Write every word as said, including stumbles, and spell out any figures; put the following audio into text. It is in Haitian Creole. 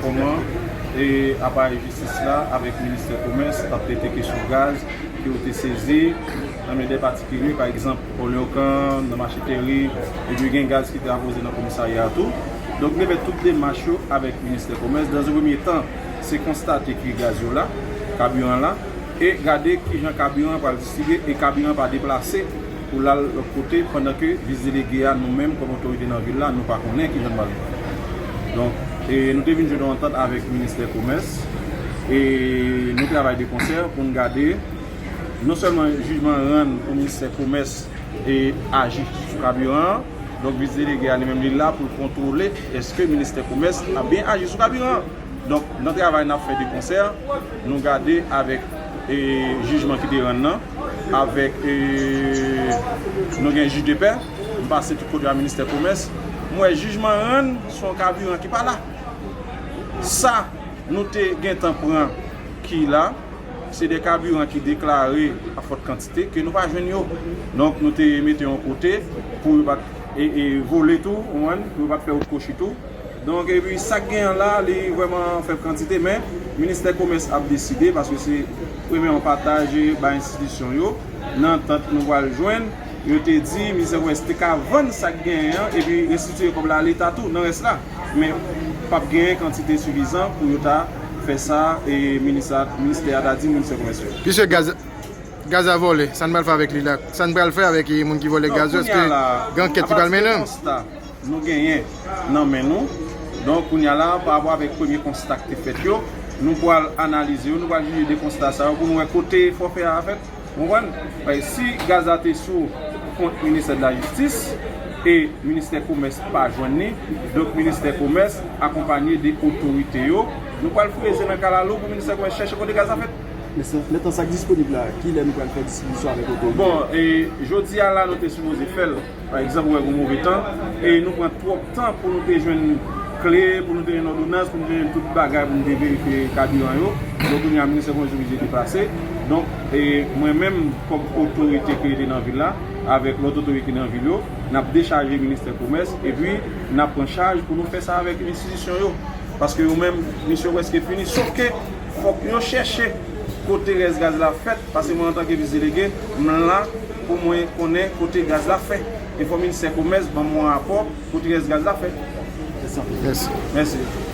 Kòman e aparèy jistis la avèk ministè komès t ap trete kesyon gaz ke yo te sezi nan men de patikilye, pa egzanp, Orleokan, nan mache Tèri, epi gen gaz ki te apoze nan komisarya a tou. Donk, nou te fè tout demach yo avèk ministè komès. Dans un premier temps, se konstate ke gaz yo la, kabiran la, e gade kijan kabiran pral distribye e kabiran pa deplase pou l al lòt kote, pandan ke vis delege a, nou menm kòm otorite nan vil la, nou pa konnen kijan l pral fè. Donk, e nou te vin jwenn yon antant avèk ministè komès, e nou travay de konsè pou n gade non sèlman jijman rann pou ministè komès e aji sou kabiran an, donk vis delege a li menm li la pou l kontwole èske ministè komès ap byen aji sou kabiran an. Donk, nan travay n ap fè de konsè, nou gade avèk e, jijman ki te rann nan, avèk e, nou gen jij de pè, m pase tout kote a ministè komès, m wè jijman rann se yon kabiran ki pa la. Sa nou te gentan pran ki la, se de kabiran ki deklare a fòt kantite ke nou pa jwenn yo. Donk, nou te mete yon kote pou yo pa t e, e, vole tou, ou konprann, pou yo pa t fè wout kwochi tou. Donk, epi sa k genyen la, li vrèman fèb kantite, men ministè komès ap deside, paske se premyèman pataje ba enstitisyon yo, nan antant nou pral jwenn, yo te di ministè komès te ka vann sa k genyen an, epi restitiye kòb la a Leta tou, nan rès la. Men, p ap genyen kantite sifizan pou yo ta fè sa, e minis la, ministè a ta di ministè komès fè. Piske gaz, gaz la vòlè, sa n pral fè avèk li la? Sa n pral fè avèk e, moun ki vòlè gaz yo? Èske gen ankèt ki pral mennen? Nou genyen nan men nou. Donk, kounye a la, pa rapò avèk premye konsta ki te fèt yo, nou pral analize yo, nou pral jije de konsta sa yo pou nou wè kote fòfè a fèt. Ou konprann? Paske si gaz la te sou kont ministè de la jistis e ministè komès pa jwenn li, donk ministè komès akonpanye de otorite yo, nou pral foure zye nan kalalou pou ministè komès chèche kote gaz la fèt. Men se, men tan sa k disponib la, kilè nou pral fè distribisyon avèk otorite? Bon, e jodi a la, nou te sipoze fè l. Pa egzanp, ou wè gen move tan, e nou pran twòp tan pou nou te jwenn kle, pou nou te jwenn òdonans, pou nou te jwenn tout bagay, pou nou te verifye kabiran yo. Donk, kounye a, ministè komès oblije deplase. Donk, e mwen menm, kòm otorite ki rete nan vil la, avèk lòt otorite ki nan vil yo, n ap dechaje ministè komès, epi n ap pran chaj pou nou fè sa avèk enstitisyon yo. Paske yo menm, misyon prèske fini. Sof ke fòk yo chèche kote rès gaz la fèt, paske mwen, antanke vis delege, m la pou mwen konnen kote gaz la fèt. E fò ministè komès ban m yon rapò kote rès gaz la fèt. Mèsi. Mèsi.